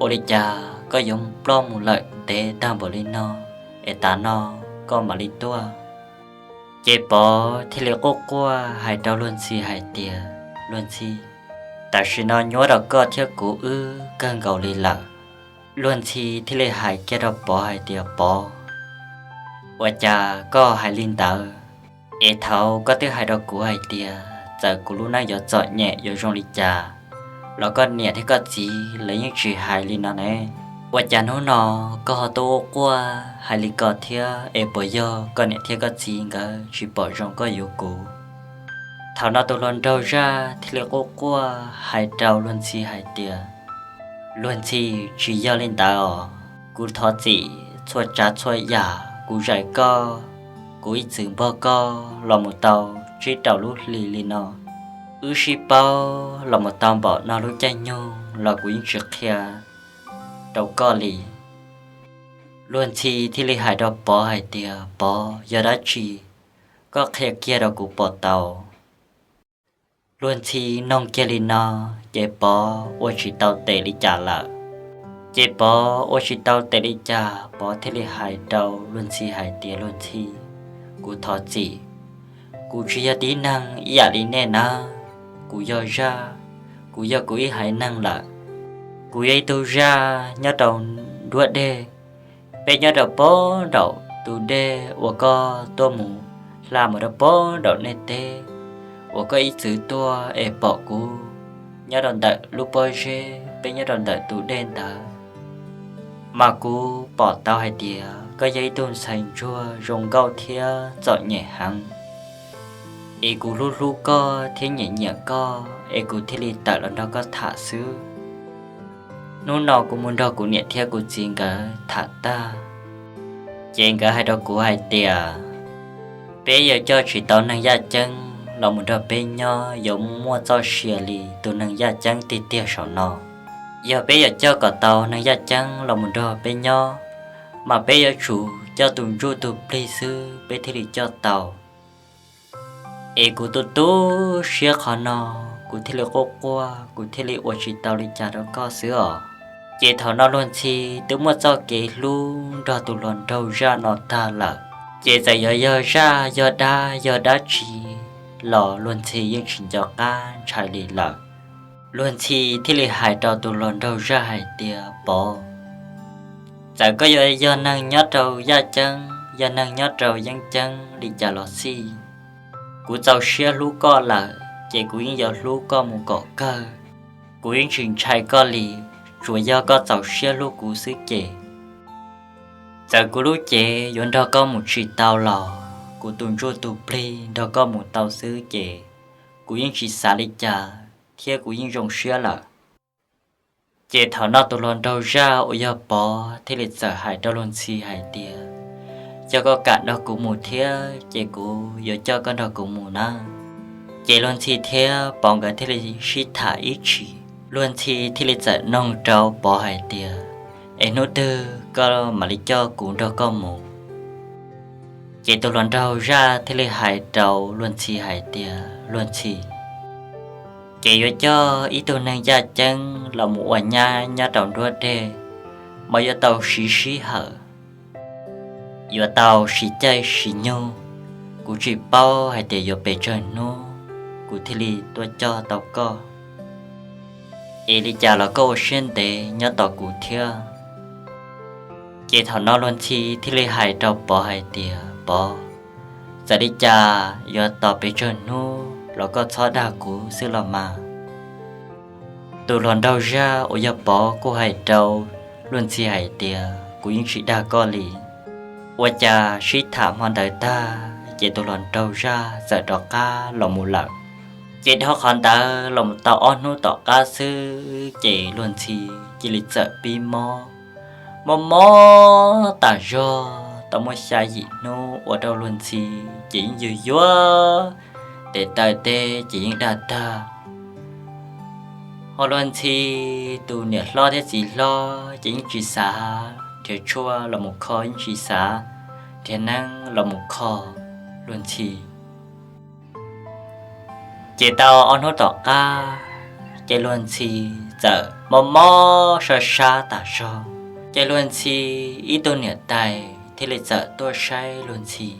ua li cas koj yuav ploj mus lawm ntev tag npaum li no, es tas no koj mam li tuaj? Ces Pov thiaj li quaj quaj hais rau Luag Ntxhi hais tias, Luag Ntxhi, tam sim no nyuaj rau koj thiab kuv wb kawg nkaus li lawm. Luag Ntxhi thiaj li hais kiag rau Pov hais tias, Pov, ua cas koj hais li ntawd? Es thaum koj twb hais rau kuv hais tias txawm kuv lub neej yuav txom nyem yuav zoo li cas los koj niam thiab koj txiv lawv yeej tsis hais li no ne. Ua cas hnub no koj ho tuaj quaj quaj hais li ko thiab? Es puas yog koj niam thiab koj txiv nkawd tsis pom zoo koj yuav kuv? Thaum no tus hluas nraug zaj thiaj li quaj quaj hais rau Luag Ntxhi hais tias, Luag Ntxhi, tsis yog li ntawd os. Kuv thov txim txhua tsav txhua yam kuv zais koj, kuv ib txwm npog koj los mus tau tsib rau lub hlis li no. Wb sib paub los mus tau npaum no lub caij nyoog los kuv yeej tsis qhia rau koj li. Luag Ntxhi thiaj li hais rau Pov hais tias, Pov, yog dab tsi? Koj qhia kiag rau kuv pom tau. Luag Ntxhi noog kiag li no, ces Pov ua tsis tau tes li cas lawm. Ces Pov ua tsis tau tes li cas, Pov thiaj li hais rau Luag Ntxhi hais tias, Luag Ntxhi, kuv thov txim. Kuv tsis yog tib neeg ib yam li nej na. Kuv yog zaj, kuv yog kuv ib haiv neeg lawm. Kuv yog ib tug zaj nyob rau nruab dej. Peb nyob rau pob nraum tus dej uas koj tuaj mus hla mus rau pob nraum nej teb, uas koj ib txwm tuaj es pom kuv nyob rau ntawm lub pob zeb, peb nyob rau ntawm tus dej ntawd. Mas kuv pom tau hais tias koj yog ib tug ntxhais ntsuag zoo nkauj thiab txom nyem heev, es kuv hlub hlub koj thiab nyiam nyiam koj, es kuv thiaj li tawm los nrog koj tham xwb. Hnub no kuv mus nrog kuv niam thiab kuv txiv nkawd tham tag, ces nkawd hais rau kuv hais tias, Peb yuav coj tsis tau neeg yaj ceeb los mus nrog peb nyob yuav muaj txoj sia li tus neeg yaj ceeb tiag tiag saum no. Yog peb yuav coj kom tau neeg yaj ceeb los mus nrog peb nyob, mas peb yuav tsum coj tus ntsuj tus plig xwb peb thiaj li coj tau. Es kuv tu tu siab qhov no, kuv thiaj li quaj quaj, kuv thiaj li ua tsis tau li cas rau koj xwb os. Ces thaum no Luag Ntxhi twb muaj txoj kev hlub nrog tus hluas nraug zaj no tag lawm, ces txawm yuav yog zaj yog dab yog dab tsi los Luag Ntxhi yeej tsis nco qab ntshai li lawm. Luag Ntxhi thiaj li hais rau tus hluas nraug zaj hais tias, Pov, txawm koj yuav yog neeg nyob rau yaj ceeb, yog neeg nyob rau yeeb ceeb li cas los xij, kuv txaus siab hlub koj lawm ces kuv yeej yuav hlub koj mus kom kawg. Kuv yeej tsis ntshai koj li, tsuas yog koj txaus siab hlub kuv xwb ces, txawm kuv lub cev yuav nrog koj mus tsis tau los, kuv tus ntsuj tus plig nrog koj mus tau xwb ces, kuv yeej tsis xav li cas thiab kuv yeej zoo siab lawm. Ces thaum no tus hluas nraug zaj uas yog Pov thiaj li txawm hais rau Luag Ntxhi hais tias, Yog koj kam nrog kuv mus thiab ces kuv yuav coj koj nrog kuv mus na. Ces Luag Ntxhi thiab Pov nkawd thiaj li sib tham ib chim. Luag Ntxhi thiaj li txawm noog rau Pov hais tias, Es hnub twg koj mam li coj kuv nrog koj mus? Ces tus hluas nraug zaj thiaj li hais rau Luag Ntxhi hais tias, Luag Ntxhi, ces yuav coj ib tug neeg yaj ceeb los mus ua nyab nyob rau nruab dej, mas yuav tau siv sij hawm, yuav tau siv caij siv nyoog, kuv tsis paub hais tias yuav pes tsawg hnub kuv thiaj li tuaj coj tau koj. Es li cas los koj ua siab ntev nyob tos kuv thiab. Ces thaum no Luag Ntxhi thiaj li hais rau Pov hais tias, Pov, txawm li cas yuav tos pes tsawg hnub los koj txhob dag kuv xwb los mas. Tus hluas nraug zaj uas yog Pov kuj hais rau Luag Ntxhi hais tias, Kuv yeej tsis dag koj li. Ua cas sib tham hmo ntawd tag ces tus hluas nraug zaj txawm rov qab los mus lawm. Ces dhau qhov ntawd los mus tau ob hnub tom qab xwb ces Luag Ntxhi cia li txawm pib mob, mob mob tas zog tau muaj xya yim hnub ua rau Luag Ntxhi ces yeej yuag yuag, tes taw teb ces yeej daj tag. Ho Luag Ntxhi tus niam hlob thiab txiv hlob ces yeej tsis xav nrhiav tshuaj los mus kho, yeej tsis xav nrhiav neeb los mus kho Luag Ntxhi. Ces tau ob hnub tom qab ces Luag Ntxhi txawm mob mob sab sab tas zog. Ces Luag Ntxhi ib tug niam tais thiaj li txawm tuaj saib Luag Ntxhi.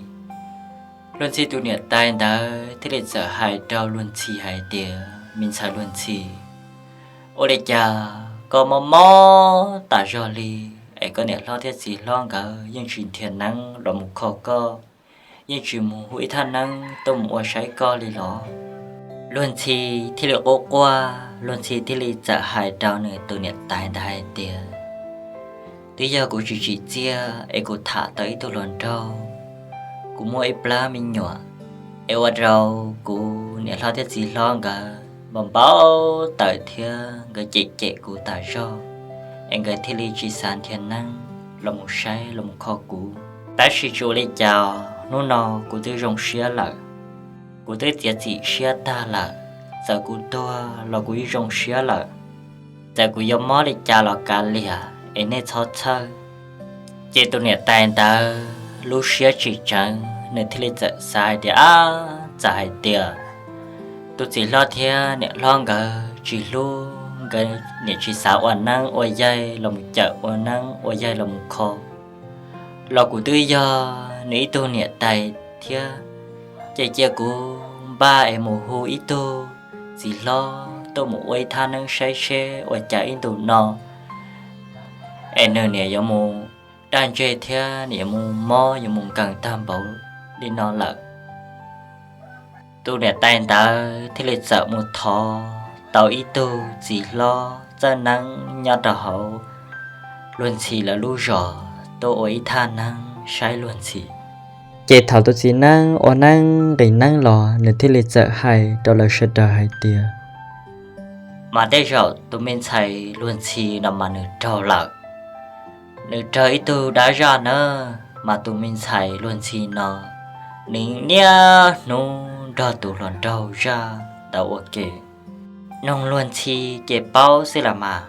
Luag Ntxhi tus niam tais ntawd thiaj li txawm hais rau Luag Ntxhi hais tias, Me ntxhais Luag Ntxhi, ua li cas koj mob mob tas zog li es koj niam hlob thiab txiv hlob nkawd yeej tsis nrhiav neeb los mus kho koj, yeej tsis mus hu ib thaj neeb tuaj mus ua saib koj li los? Luag Ntxhi thiaj li quaj quaj, Luag Ntxhi thiaj li txawm hais rau nws tus niam tais ntawd hais tias, Twb yog kuv tsis tsim txiaj es kuv tham tau ib tug hluas nraug, kuv muaj ib plab me nyuam, es ua rau kuv niam hlob thiab txiv hlob nkawd npau npau taws thiab nkawd cem cem kuv tas zog, es nkawd thiaj li tsis xav nrhiav neeb los mus saib los mus kho kuv. Tab sis tsis ua li cas, hnub no kuv twb zoo siab lawm, kuv twb txiav txim siab tag lawm, txawm kuv tuag los kuv yeej zoo siab lawm. Txawm kuv yuav mob li cas los kav liam es nej txhob txhawj. Ces tus niam tais ntawd lub siab tsim tseev, nws thiaj li txawm xav hais tias, ab, txawm hais tias tus txiv hlob thiab niam hlob nkawd tsis hlub, nkawd niam tsis xav ua neeb ua yaig los mus cawm ua neeb ua yaig los mus kho, los kuv twb yog nws ib tug niam tais thiab, ces cia kuv npaj es mus hu ib tug txiv hlob tuaj mus ua ib thaj neeb saib seb ua cas ib ntus no es nws niam yuav mus daj ntseg thiab niam yuav mus mob yuav mus nkees tag npaum li no lawm. Tus niam tais ntawd thiaj li txawm mus thov tau ib tug txiv hlob txawj neeb nyob rau hauv Luag Ntxhi lawv lub zos tuaj ua ib thaj neeb saib Luag Ntxhi. Ces thaum tus txiv neeb ua neeb nqis neeb los, nws thiaj li txawm hais rau lawv sawv daws hais tias, mas tej zaum tus me ntxhais Luag Ntxhi no mas nws raug lawm. Nws raug ib tug dab zaj na, mas tus me ntxhais Luag Ntxhi no nws niaj hnub nrog tus hluas nraug zaj ntawd ua ke. Noog Luag Ntxhi ces paub xwb las mas.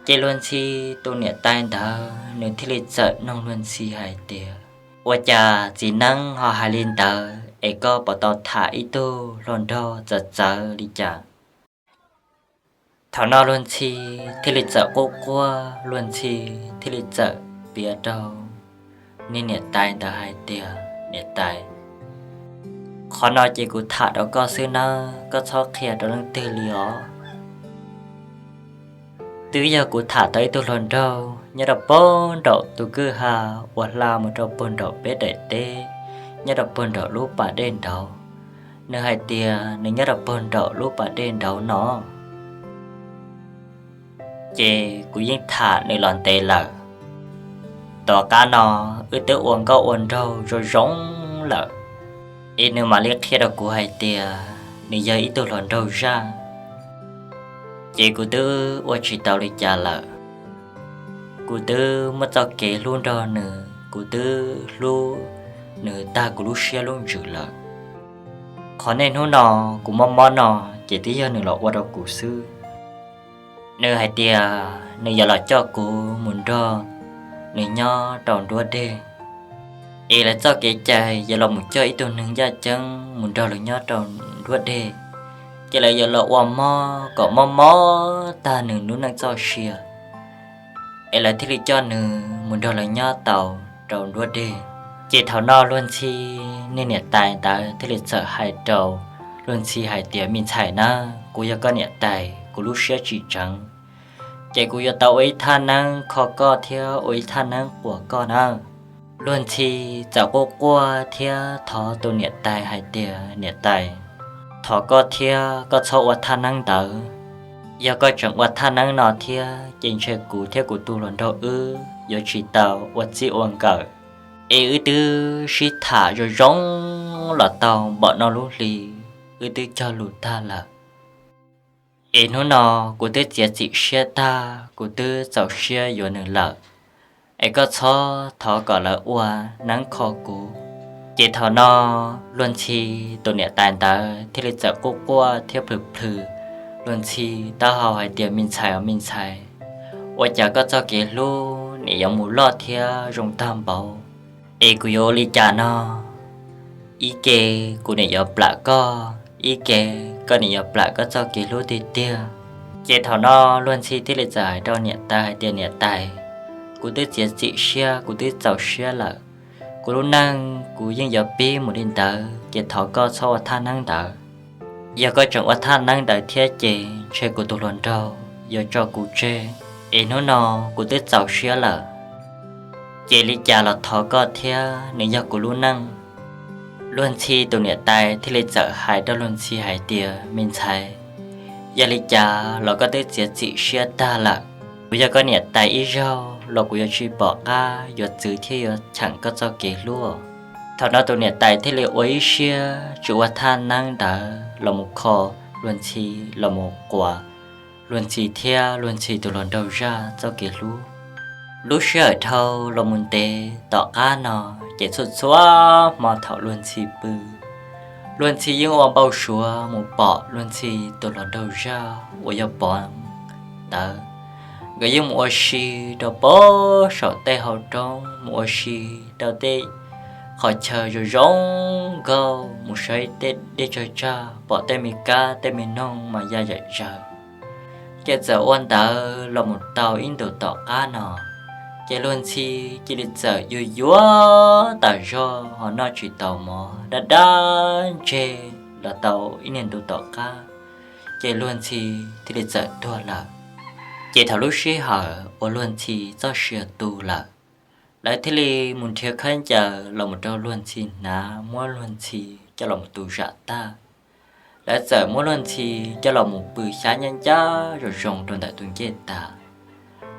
Ces Luag Ntxhi tus niam tais ntawd nws thiaj li txawm noog Luag Ntxhi hais tias, ua cas txiv neeb ho hais li ntawd es koj puas tau tham ib tug hluas nraug txawv txawv li cas? Thaum no Luag Ntxhi thiaj li txawm quaj quaj, Luag Ntxhi thiaj li txawm piav rau niag niam tais ntawd hais tias, niam tais, qhov no ces kuv tham rau koj xwb nawb, koj txhob qhia rau leej twg li os. Twb yog kuv tham tau ib tug hluas nraug nyob rau puag nraum tus kwj ha uas hla mus rau puag nraum peb daim teb, nyob rau puag nraum lub pas dej nraud. Nws hais tias nws nyob rau puag nraum lub pas dej nraud no. Ces kuv yeej tham nws los ntev lawm. Tom qab no wb twb ua nkauj ua nraug zoo zoo lawm, es nws mam li qhia rau kuv hais tias nws yog ib tug hluas nraug zaj. Ces kuv twb ua tsis tau li cas lawm. Kuv twb muaj txoj kev hlub nrog nws, kuv twb hlub nws tag kuv lub siab lub ntsws lawm. Qhov niaj hnub no kuv mob mob no ces twb yog nws los ua rau kuv xwb. Nws hais tias nws yuav los coj kuv mus nrog nws nyob rau nruab deg, es lawv txoj kev cai yuav los mus coj ib tug neeg ncaj ncees mus nrog lawv nyob rau nruab deg, ces lawv yuav los ua mob kom mob mob tag nws lub neej txoj sia, es lawv thiaj li coj nws mus nrog lawv nyob tau rau nruab deg. Ces thaum no Luag Ntxhi niag niam tais ntawd thiaj li txawm hais rau Luag Ntxhi hais tias, me ntxhais na, kuv yog koj niam tais, kuv lub siab tsis tseev, ces kuv yuav tau ua ib thaj neeb kho koj thiab ua ib thaj neeb quas koj na. Luag Ntxhi txawm quaj quaj thiab thov tus niam tais hais tias, niam tais, thov koj thiab koj txhob ua thaj neeb ntawd. Yog koj tseem ua thaj neeb no thiab ces ntshe kuv thiab kuv tus hluas nraug wb yuav tsis tau ua txij ua nkawm, es wb twb sib tham zoo zoo los tau npaum no lub hli, wb twb cog lus tag lawm. Es hnub no kuv twb txiav txim siab tag, kuv twb txaus siab yuav nws lawm, es koj txhob thov kom lawv ua neeb kho kuv. Ces thaum no Luag Ntxhi tus niam tais ntawd thiaj li txawm quaj quaj thiab plhws plhws Luag Ntxhi taub hau hais tias, me ntxhais os me ntxhais, ua cas koj txoj kev hlub nim yuav mus loj thiab zoo tag npaum, es kuv yuav ua li cas no? Ib ke kuv nim yuav plam koj, ib ke koj nim yuav plam koj txoj kev hlub tiag tiag. Ces thaum no Luag Ntxhi thiaj li txawm hais rau niam tais hais tias, niam tais, kuv twb txiav txim siab, kuv twb txaus siab lawm. Kuv lub neej kuv yeej yuav pib mus li ntawd, ces thov koj txhob ua thaj neeb ntawd. Yog koj tseem ua thaj neeb ntawd thiab ces ntshe kuv tus hluas nraug yuav tso kuv tseg, es hnub no kuv twb txaus siab lawm. Ces li cas los thov koj thiab, nws yog kuv lub neej. Luag Ntxhi tus niam tais thiaj li txawm hais rau Luag Ntxhi hais tias, me ntxhais, yog li cas los koj twb txiav txim siab tag lawm. Kuv yog koj niam tais ib zaug los kuv yuav tsis pom qab yuav txwv thiab yuav cheem koj txoj kev hlub. Thaum no tus niam tais thiaj li ua ib siab tsis ua thaj neeb ntawd los mus kho Luag Ntxhi, los mus quas Luag Ntxhi thiab Luag Ntxhi tus hluas nraug zaj txoj kev hlub. Lub sij hawm dhau los mus ntev tom qab no, ces txhua txhua hmo thaum Luag Ntxhi pw, Luag Ntxhi yeej ua npau suav mus pom Luag Ntxhi tus hluas nraug zaj uas yog Pov ntawd. Nkawd yeej mus ua si rau pem saum tej hauv roob, mus ua si rau tej qhov chaw zoo zoo nkauj, mus saib tej dej tsawg tsag, pom tej me kab tej me noog mas ya yam zawg. Ces txawm ua ntawd los mus tau ib ntus tom qab no, ces Luag Ntxhi cia li txawm yuag yuav tas zog ho noj tsis tau mov, dab dab ntseg los tau ib niag ntu tom qab, ces Luag Ntxhi thiaj li txawm tuag lawm. Ces thaum lub sij hawm uas Luag Ntxhi txoj sia tu lawm, lawv thiaj li mus nrhiav khaub ncaws los mus rau Luag Ntxhi hnav, muab Luag Ntxhi coj los mus tu zam tag. Lawv txawm muab Luag Ntxhi coj los mus pw xyab ncaj ncaj zoo zoo rau ntawm tus ncej tas.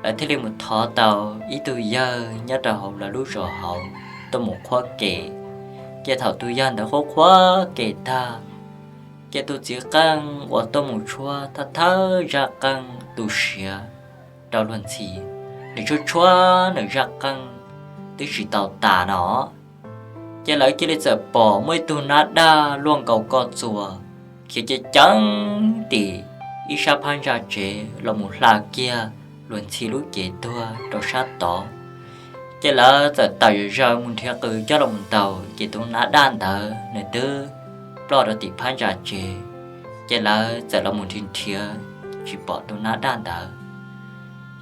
Lawv thiaj li mus thov tau ib tug yawg nyob rau hauv lawv lub zos hauv tuaj mus qhuab ke. Ces thaum tus yawg ntawd qhuab qhuab ke tag, ces tus txiv qeej uas tuaj mus tshuab thawj thawj zaj qeej tu siav rau Luag Ntxhi, nws tshuab tshuab nws zaj qeej twb tsis tau tas no, Ces lawv cia li txawm pom muaj ib tug nab daj luaj nkaus ko txuas khiav ceev ceev tim ib sab phab ntsa tsev los mus hla kiag luag ntxhi lub cev tuag rau sab tod. Ces lawv txawm tawm zom zaws mus nrhiav qws coj los mus ntaus, ces tus nab daj ntawd nws twb ploj rau tim phab ntsa tsev. Ces lawv txawm los mus nrhiav nrhiav tsis pom tus nab daj ntawd.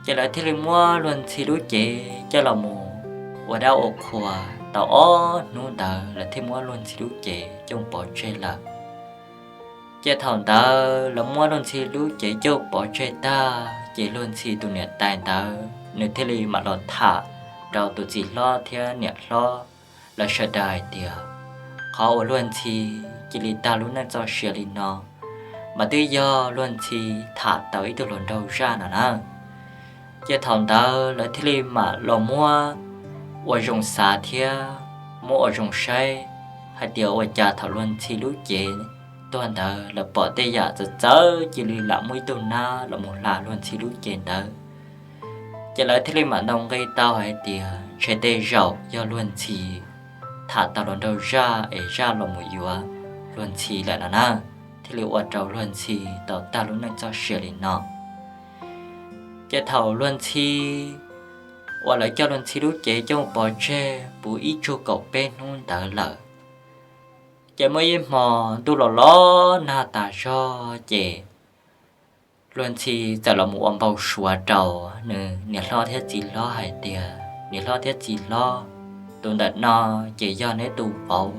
Ces lawv thiaj li muab luag ntxhi lub cev coj los mus ua dab ua qhua tau ob hnub ntawd lawv thiaj muab luag ntxhi lub cev coj pov tseg lawm. Ces thaum ntawd lawv muab luag ntxhi lub cev coj pov tseg tag, ces luag ntxhi tus niam tais ntawd nws thiaj li mam los tham rau tus txiv hlob thiab niam hlob lawv sawv daws hais tias, qhov uas luag ntxhi cia li tag lub neej txoj sia li no mas twb yog luag ntxhi tham tau ib tug hluas nraug zaj no na. Ces thaum ntawd lawv thiaj li mam los muab ua zoo xav thiab muab ua zoo saib hais tias ua cas thaum luag ntxhi lub cev tuag ntawd lawv pom tej yam txawv txawv cia li lam muaj ib tug nab los mus hla luag ntxhi lub cev ntawd. Ces lawv thiaj li mam ntaus nqi tau hais tias ntshe tej zaum yog luag ntxhi tham tau hluas nraug zaj es zaj los mus yuav luag ntxhi lawm no na, thiaj li ua rau luag ntxhi tau tag lub neej txoj sia li no. Ces thaum luag ntxhi uas lawv coj luag ntxhi lub cev coj pov tseg puv ib tsug kaum peb hnub ntawd lawm, ces muaj ib hmo ntuj los los nag tas zog, ces luag ntxhi txawm los mus ua npau suav rau nws niam hlob thiab txiv hlob hais tias, niam hlob thiab txiv hlob, tus ntawm no ces yog neb tus vauv.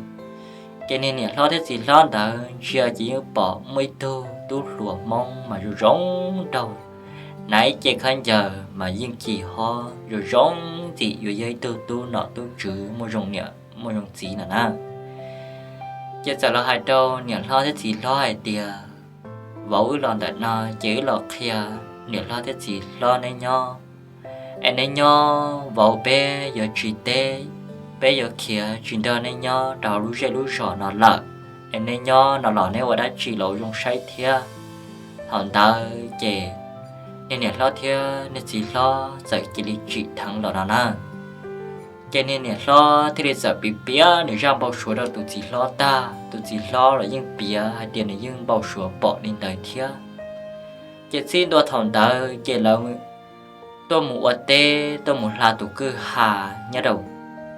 Ces niag niam hlob thiab txiv hlob ntawd ntsia ces yeej pom muaj ib tug tub hluas Hmoob mas zoo zoo nraug, hnav ib ce khaub ncaws mas yeej ci hob zoo zoo ntxim yuav yog ib tug tub nom tub tswv muaj zoo niam muaj zoo txiv no na. Ces txawm los hais rau niam hlob thiab txiv hlob hais tias, vauv, wb los ntawm no ces wb los qhia niam hlob thiab txiv hlob neb nyob. Es neb nyob, vauv, peb yuav tsis teb, peb yuav khiav tsis nrog neb nyob rau hauv lub zej lub zos no lawm. Es neb nyob no los neb ua dab tsi los zoo saib thiab. Thaum ntawd ces niag niam hlob thiab niag txiv hlob txawm cia li tsim dheev los no na. Ces niag niam hlob thiaj li txawm piav piav nws zaj npau suav rau tus txiv hlob tag, tus txiv hlob los yeej piav hais tias nws yeej npau suav pom li ntawd thiab. Ces txij ntua thaum ntawd ces lawv tuaj mus ua teb, tuaj mus hla tus kwj ha nyob rau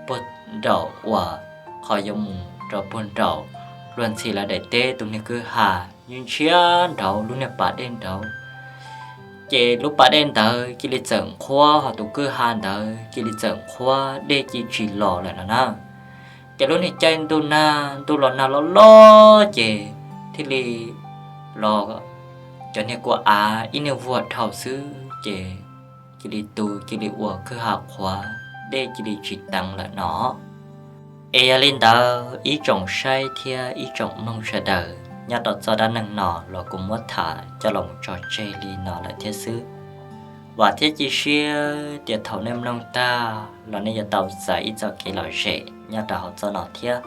puag nraum uas qhov yuav mus rau puag nraum luag ntxhi lawv daim teb, tus niag kwj ha yeej ntshiab nraud lub niag pas dej nraud. Ces lub pas dej ntawd cia li txawm nqhuab, ho tus kwj ha ntawd cia li txawm nqhuab, dej cia tsis los lawm no na. Ces lub niag caij ntuj nag, ntuj los nag loj loj ces thiaj li los cov niag kua av ib niag vuag dhau xwb ces cia li tu, cia li ua kwj ha qhuav, dej cia li tsis teev lawm no. Es yog li ntawd ib tsoom saib thiab ib tsoom mloog sawv daws, nyob rau txoj dab neeg no los kuv muab tham coj los mus tso tseg li no lawm thiab xwb. Vam thiab cia siab tias thaum nej mloog tag los nej yuav tau txais ib txoj kev lom zem nyob rau hauv txoj no thiab.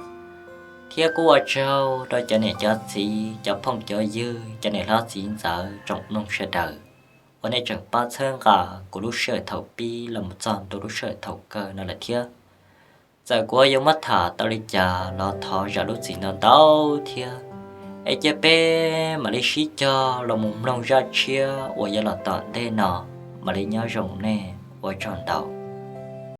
Thiab kuj ua tsaug rau cov niam cov txiv, cov phooj cov ywg, cov niam hlob txiv ntxawm, tsoom mloog sawv daws uas nej tseem pab txhawb nqa kuv lub sij hawm thaum pib los mus txog ntua lub sij hawm thaum kawg no lawm thiab. Txawm kuv yuav muab tham tau li cas los thov zam lub txim ntau ntau thiab. Es cia peb mam li sib cog los mus mloog zaj tshiab uas yuav los tom ntej no. Mam li nyob zoo nej, ua tsaug ntau.